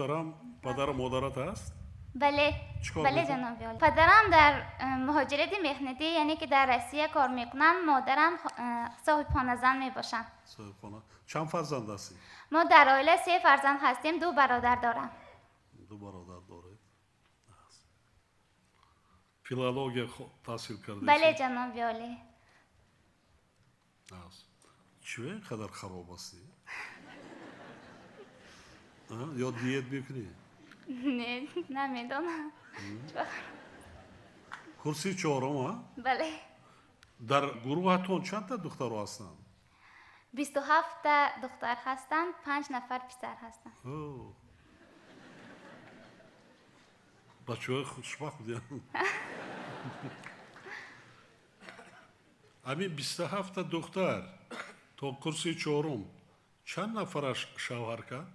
Муҳтарам, падару модарат ҳаст? Бале. Чӣ кор Бале, мекунад? Ҷаноби олӣ. Падарам дар муҳоҷирати меҳнатӣ, яъне ки дар Россия кор мекунанд, модарам соҳибхоназан мебошанд. Соҳибхона. Чанд фарзанд ҳастӣ? Мо дар оила се фарзанд ҳастем, ду бародар дорам. Ду бародар доред. Филология таҳсил кардед? Бале, ҷаноби олӣ. Чӣ ин қадар хароб ҳастӣ? Ё диет мекунӣ? Не, намедонам. Курси чорум, а? Бале. Дар гурӯҳатон чандта духтаро ҳастанд? 27-та духтар ҳастанд, 5 нафар писар ҳастанд. Бачаҳои хушбахт буданд. Ҳамин 27-та духтар то курси чорум чанд нафараш шавҳар кард?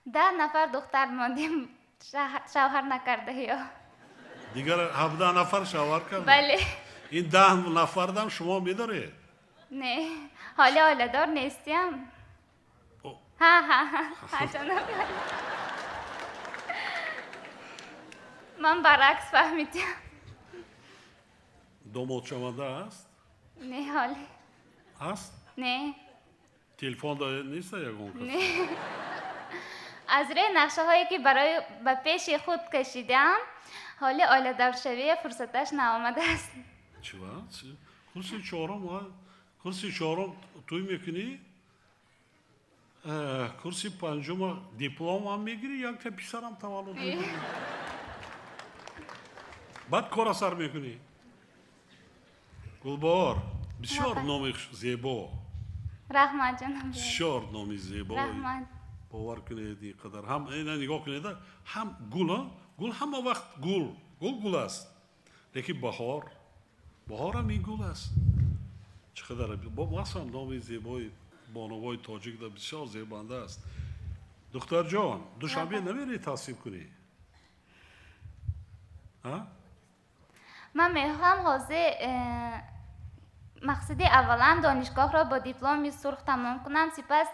10 нафар духтар мондем шавҳар накардаҳиё. Дигар 17 нафар шавҳар кард? Бале. Ин 10 нафардам шумо медоред? Не, ҳоло оиладор нестиям. Ҳа, ҳа, ҳа, ҷаноби. Ман баръакс фаҳмидям. Домодшаванда аст? Не, ҳоле. Аст? Не. Телефон неста ягон кас? Не. Аз рӯи нақшаҳое ки барои ба пеши худ кашидаам, ҳоли оиладоршавия фурсаташ наомадааст. Чива? Курси чорум, курси чорум тӯй мекунӣ? Курси панҷума дипломам мегирӣ, якта писарам таваллуд мекунӣ. Баъд кора сар мекунӣ. Гулбаҳор, бисёр номи зебо. Раҳмат, ҷаноби. Бисёр номи зебо. Раҳмат. Бовар кунед, ин қадар ҳам ина нигоҳ кунед, ҳам гул, гул ҳама вақт гул, гул гул аст. Лекин баҳор, баҳорам ин гул аст. Чӣ қадар махсусан номи зебои бонувои тоҷик да бисёр зебанда аст. Духтарҷон, Душанбе намерӣ таҳсил кунӣ? Ман мехоҳам ҳозир мақсади аввалан донишгоҳро бо дипломи сурх тамом кунам, сипас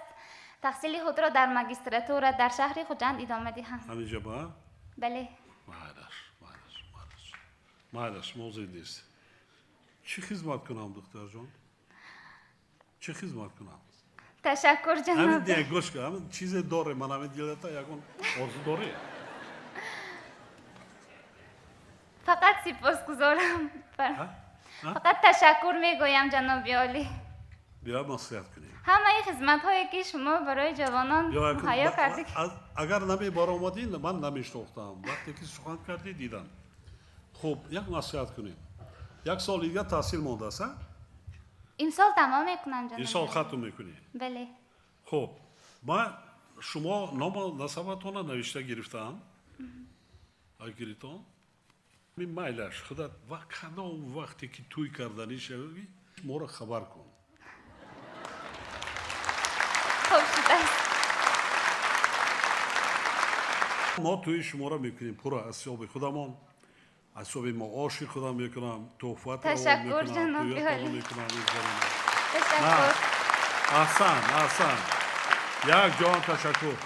таҳсили худро дар магистратура дар шаҳри Хуҷанд идома диҳам. Ҳаминҷа ба? Бале. Майлаш, майлаш, майлаш. Майлаш, мавзӯъ нест. Чӣ хизмат кунам, духтарҷон? Чӣ хизмат кунам? Ташаккур, ҷаноб. Ҳамин не, гӯш кун, ҳамин чизе доре, ман ҳамин дилата ягон орзу дорӣ? Фақат сипосгузорам. Фақат ташаккур мегӯям, ҷаноби олӣ. Биё маслиҳат кунем. Ҳамаи хизматҳое ки шумо барои ҷавонон муҳайё кардед. Агар намебаромадӣ, ман намешнохтам. Вақте ки сухан кардӣ, дидам. Хуб, як маслиҳат кунем. Як сол дигар таҳсил мондааст, а? Имсол тамом мекунам, ҷаноб. Имсол хатм мекунӣ? Бале. Хуб, ман шумо ному насабатонро навишта гирифтам. Гиритон? Майлаш, худат ва кадом вақте ки тӯй карданӣ шавӣ, моро хабар кун. Хуб шудааст. Мо тӯи шуморо мекунем пурра аз ҳисоби худамон, аз ҳисоби маоши худам мекунам, тӯҳфат Ташаккур, ҷаноби олӣ. Ташаккур. Аҳсан, аҳсан. Як ҷон ташаккур.